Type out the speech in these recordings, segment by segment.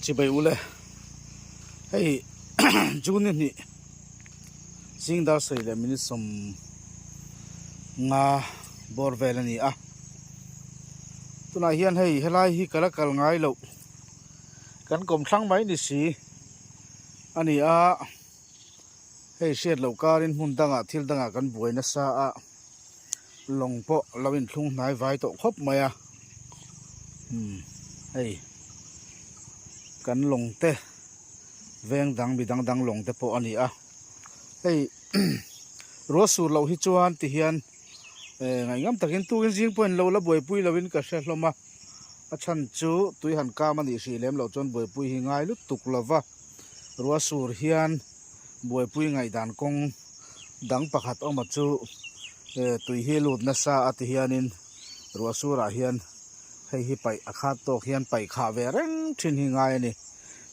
Chibai ule hei June ni hnih zing dar sawi leh minute 50 bawr vel a ni a tunah hian hei helai hi ka la kal ngai loh kan kawm thlang mai ni si a ni a hei hriat loh karin hmun dangah thil dangah kan buai nasa a. Lawng pawh lo inthlung hnai vai tawh khawp mai a umm hei kan lawng te veng dang mi dang dang lawng te pawh a ni a hei ruah sur loh hi chuan ti hian eh ngaihngam takin tukin zing pawhin lo la buaipui lovin ka hre hlawm a a chhan chu tui han kam a nih hrih lem loh chuan buaipui hi ngai lutuk lova ruah sur hian. Buaipui ngaihdan kawng dang pakhat awm a chu tui hi lut nasa a ti hianin ruah surah hian hei hi paih a khat tawk hian paih khah ve reng thin hi ngai a ni.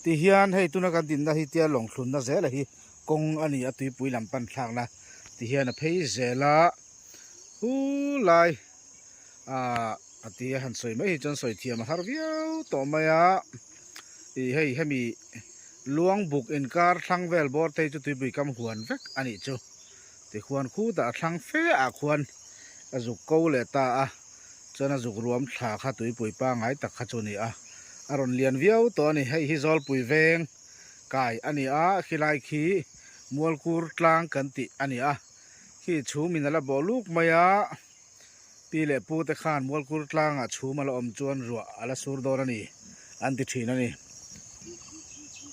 Tihian hei tuna kan dinna hi tia lawng thlunna zela hi kawng a ni a tuipui lam pan thlakna tihian a phei zel a hu lai ah a ti a han sawi mai hi chuan sawi thiam a har viau tawh mai a ih hei hemi Luang buk inkar thlang vel bawr te hi chu tuipui kam huan vek a nih chu. Tikhuan khutah a thlang fe ah khuan a zuk ko leh ta a, chuan a zuk ruam thla kha tuipui pangngai tak kha chu a ni a, a rawn lian viau tawh a ni. Hei hi Zawlpui veng kai a ni a, khilai khi Mualkur tlang kan tih a ni a, khi chhum in a la bawh luk mai a. Pi leh pu te khan Mualkur tlangah chhum a la awm chuan ruah a la sur dawn a ni an ti thin a ni.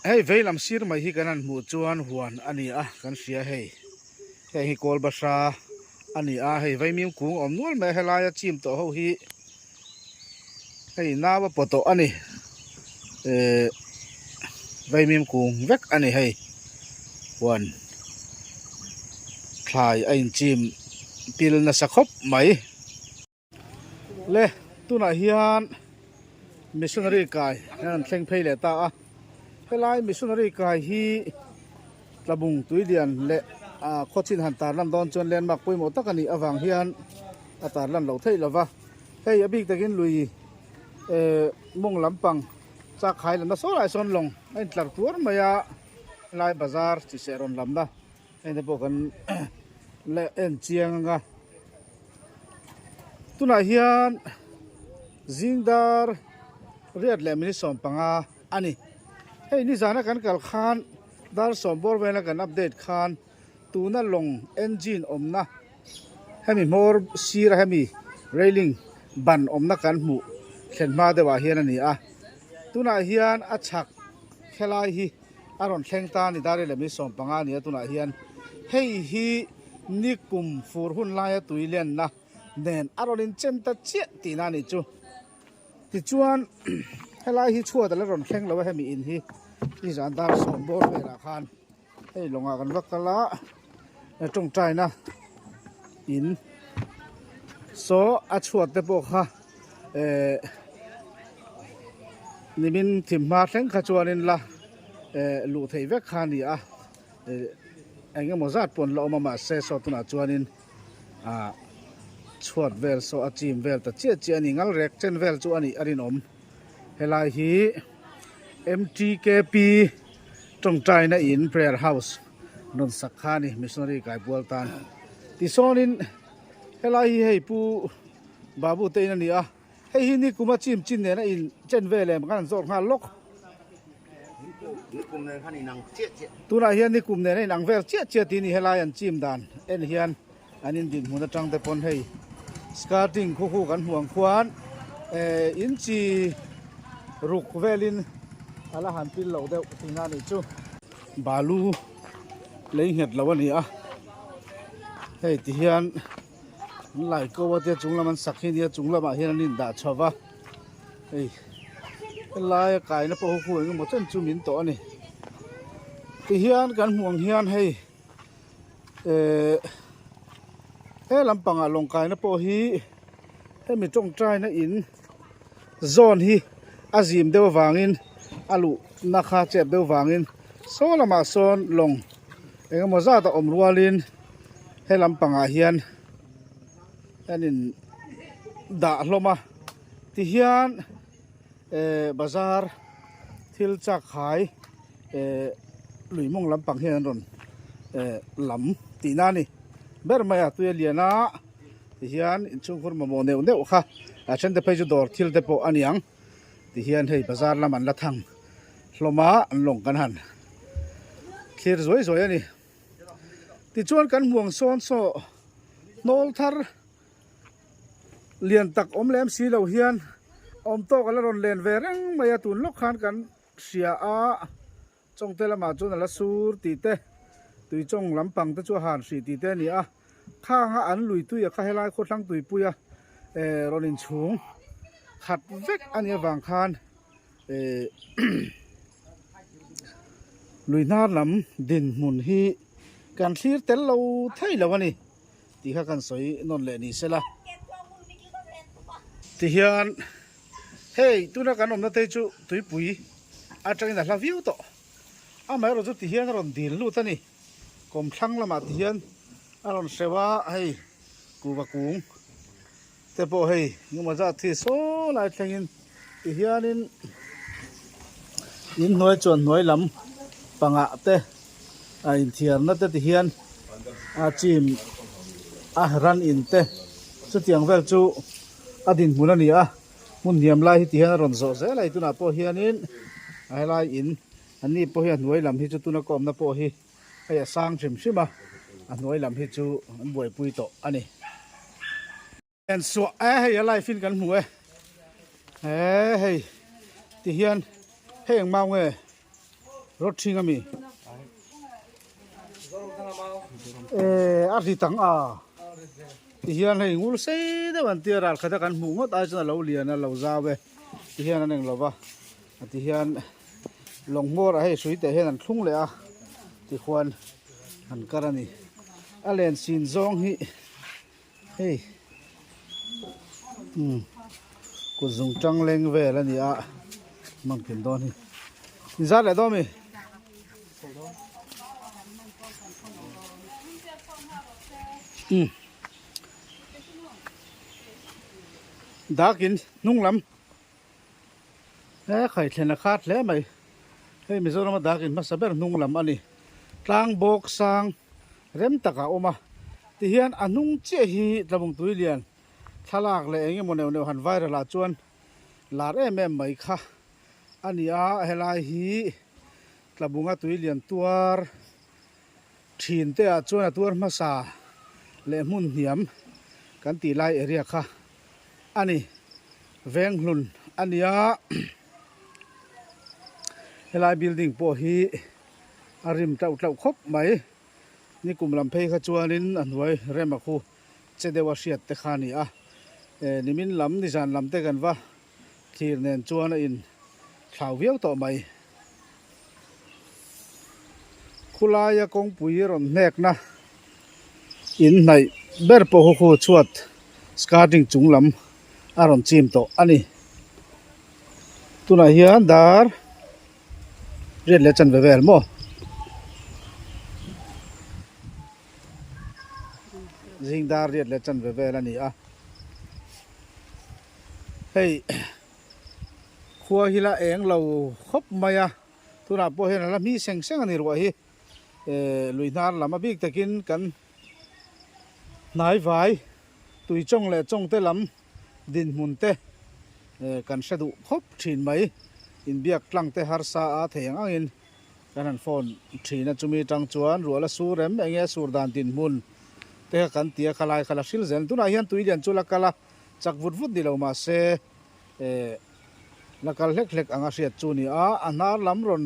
Hei vei lam sir mai hi kan han hmuh chuan huan a ni a kan hria hei. Heng hi kawl bahra a ni a hei vaimim kung a awm nual mai a helaia chim tawh ho hi hei nau a paw tawh a ni ehh vaimim kung vek a ni hei huan thlai a inchim pil nasa khawp mai le tunah hian missionary kai an rawn thleng phei leh ta a helai missionary kai hi tlabung tuilian leh ah khawchin han tarlan dawn chuan landmark pawimawh tak a nih avang hian a tarlan loh theih lova. Hei a bik takin lui eh mawng lampang chak khai lamna saw lai sawn lawng a intlar tuar mai a helai bazar chi seh rawn lamna heng te pawh kan leh en chiang anga tunah hian zing dar riat leh minute 15 a ni hei nizana kan kal khan dar sawm bawr vela kan update khan tuna lawng engine awmna Hemi hmawr sira hemi railing ban awmna kan hmuh thlen hma deuhah hian a ni a, tunah hian a chhak helai hi a rawn thleng ta a ni dar leh mi 15 a ni a tunah hian hei hi ni kum fur hun laia tui lenna nen a rawn inchen ta chiah tihna a nih chu. Tichuan helai hi chhuat a la rawn thleng lo a hemi in hi nizan dar sawm bawr velah khan. Hei lawngah kan va kal a tawngtaina in saw a chhuat te pawh kha eh nimin thim hma thleng kha chuanin la eh luh theih vek kha a ni a eh eng emaw zat pawh an la awm a mahse saw tunah chuanin ah chhuat vel saw a chim vel ta chiah chiah a ni ngal rek chen vel chu a nih a rinawm helai hi. MTKP tawngtaina in prayer house rawn sak kha a ni missionary kaipual tan tisawnin helai hi hei pu Babu te in a ni a hei hi nikuma chim chin nen a in chen vel em kan han zawt nghal lawk tunah hian nikum nen a inang vel chiah chiah tih a ni helai an chim dan en hian. An in dinhmun atang te pawn hei skirting khu khu kan hmuh ang khuan eh inchi ruk velin a la han pil loh deuh tihna a nih chu. Balu lei nghet lo a ni a hei ti hian an lai ko a tia chung lam an sak hi nia chung lamah hian an indah chho va hei helaia kaina pawh hu khu engemaw chen chu min tawh a ni tihian kan hmuh ang hian hei. Ehh he lampangah lawng kaina pawh hi hemi tawngtaina in zawn hi a zim deuh avangin a luhna kha chep deuh vangin saw lamah sawn lawng eng emaw zat a awm rualin he lampangah hian an in dah hlawm a tihian ehh bazar. Thil chak khai eh lui mawng lampang hian an rawn eh lam tihna a ni. Ber mai a tui a lian a tihian inchhungkhur mamawh neuh neuh kha a then te phei chu dawr thil te pawh a ni ang tihian hei bazar lam an la thang hlawm a an lawng kan han thlir zuai zuai a ni. Tichuan kan hmuang sawn saw hnawl thar lian tak awm lem si lo hian awm tawk a la rawn len ve reng mai a tun lawk khan kan hria a chawngte lamah chuan a la sur tih te tui chawng lampang te chu a han hrih tih te a ni a khang a an lui tui a kha helai khawthlang tuipui a eh rawn inchhung khat vek a nih avang khan eh lui hnar lam dinhmun hi kan thlir tel lo thei lo a ni. Tih kha kan sawi nawn leh ni sela. Tihian hei tuna kan awmna te chu tuipui atangin a hla viau tawh. Amaherawh chu tihian a rawn dil lut a ni. Kawmthlang lamah tihian a rawn hreuh a, hei kuhva kung te pawh hei engemaw zat hi saw lai thlengin tihianin in hnuai chuan hnuai lam pangah te a inthiarna te tihian a chim a ran in te chutiang vel chu a dinhmun a ni a hmun hniam lai hi tihian a rawn zawh zel a tunah pawh hianin a helai in an ni pawh hi a hnuai lam hi chu tuna ka awmna pawh hi hei a sang hrim hrim a a hnuai lam hi chu an buaipui tawh a ni. En suah e hei a live in kan hmu e he hei ti hian hei eng mau nge rod hring ami e a ri tang a ti hian hei ngul sei deuh an tia ral khat a kan hmuh ngawt ai chuan a lo lian a lo zau e ti hian an eng lova ti hian lawng hmawr ah hei hrui teh hian an thlung leh a tikhuan an kar a ni a len sin zawng hi. Hei umm kut zung tang leng vel a ni a hmang kim dawn hi inzar leh dawn mi umm dakin hnung lam he khaithlen a khat hle mai hei Mizoram a dakin hmasa ber hnung lam a ni tlang bawk sang. Rem takah a awm a, tihian a hnung chiah hi Tlabung tui lian thlalak leh eng emaw neuh neuh han viral ah chuan lar em em mai kha a ni a, helai hi Tlabunga tui lian tuar thin te ah chuan a tuar hmasa leh hmun hniam kan tih lai area kha a ni, Venghlun a ni a, helai building pawh hi. A rim tlauh tlauh khawp mai. Nikum lam phei kha chuanin a hnuai rem a khu che deuh a hriat te kha a ni a. Eh nimin lam nizan lam te kan va thlir nen chuan a in thlau viau tawh mai. Khulaia kawngpui rawn hnekna in hnaih ber pawh khu khu chhuat skirting chung lam a rawn chim tawh a ni. Tunah hian dar. Riat leh chan ve vel maw? Zing dar riat leh chan ve vel a ni a. Hei khua hi la eng lo khawp mai a, tunah pawh hian a la hmi seng seng a ni ruah hi. Eh lui hnar lam a bik takin kan hnai vai tui chawng leh chawng te lam dinhmun te kan hre duh khawp thin mai. Inbiak tlang te harsa a thei ang angin kan han phone thin a, chumi tang chuan ruah la sur em enge a sur dan dinhmun te kha kan ti a, khalai kha la hril zel. Tunah hian tui lian chu la kal a, chak vut vut ni lo mahse la kal hlek hlek anga hriat chu ni a, a hnar lam rawn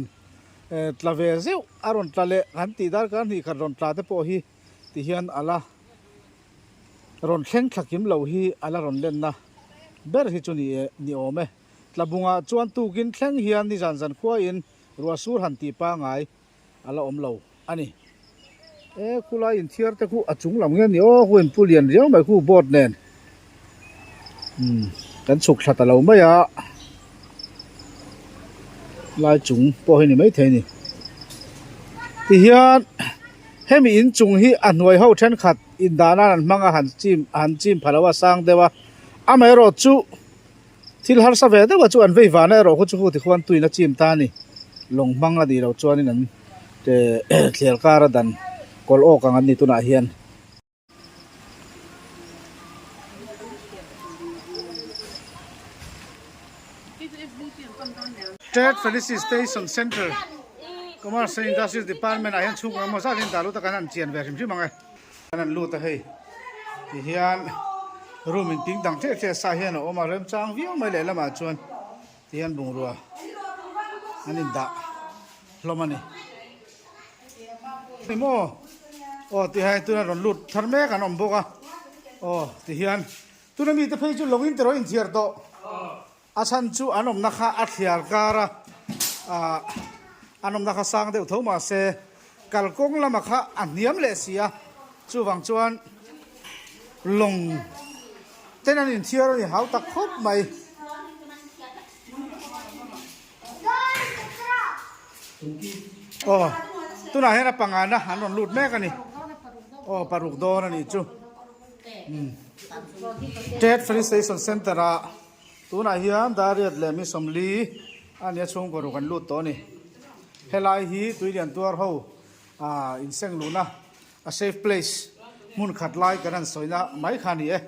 tla ve zeuh a rawn tla leh kan tih darkar hnih khat rawn tla te pawh hi tihian a la Rawn thleng thla kim lo hi a la rawn lenna ber hi chu ni ni awm e. Tlabungah chuan tukin thleng hian nizan zan khuain ruah sur han tih pangai a la awm lo a ni. E khulai inthiar te khu a chung lam nge ni aw khu inpu lian riau mai khu board nen umm kan chhuk thla ta lo mai a lai chung pawh hi ni maithei a ni. Tihian. Hemi inchung hi a hnuai ho thenkhat indah nan an hmang a, han chim han chim pha lo a sang deuh a, amaherawh chu thil harsa ve deuh a chu an vei vana erawh khu chu hu tikhuan tuin a chim ta a ni. Lawng hmang a nih loh chuanin an thliar kar a dan kawlh awk ang an ni tunah hian. Trade Felicity Station Centre Commerce and Industries Department ah hian chhungkaw emaw zat hian dah lut a kan han chian ve hrim hrim ang e. Kan han lut a hei ti hian room in ping dang teh teh sa hian a awm a remchang viau mai lehlamah chuan ti hian bungrua an indah hlawm a ni. Ni maw? Aw ti hian tuna rawn lut thar mek an awm bawk a aw ti hian tuna mite phei chu lawngin te rawh inthiar tawh. A chhan chu an awmna kha a thliar kar a, ah an awmna kha sang deuh tho mah se kalkawng lama kha a hniam leh si a, chuvang chuan lawng ten an inthiar a ni hau tak khawp mai. Aw tunah hian a pangana an rawn lut mek a ni, aw paruk dawn a nih chu. Trade Free Station Centre ah tunah hian Dariat leh mi 40 a nia chhungkaw ruk an lut tawh a ni. Helai hi tuilian tuar ho ah inseng luhna a safe place hmun khat lai kan han sawina mai kha a ni e.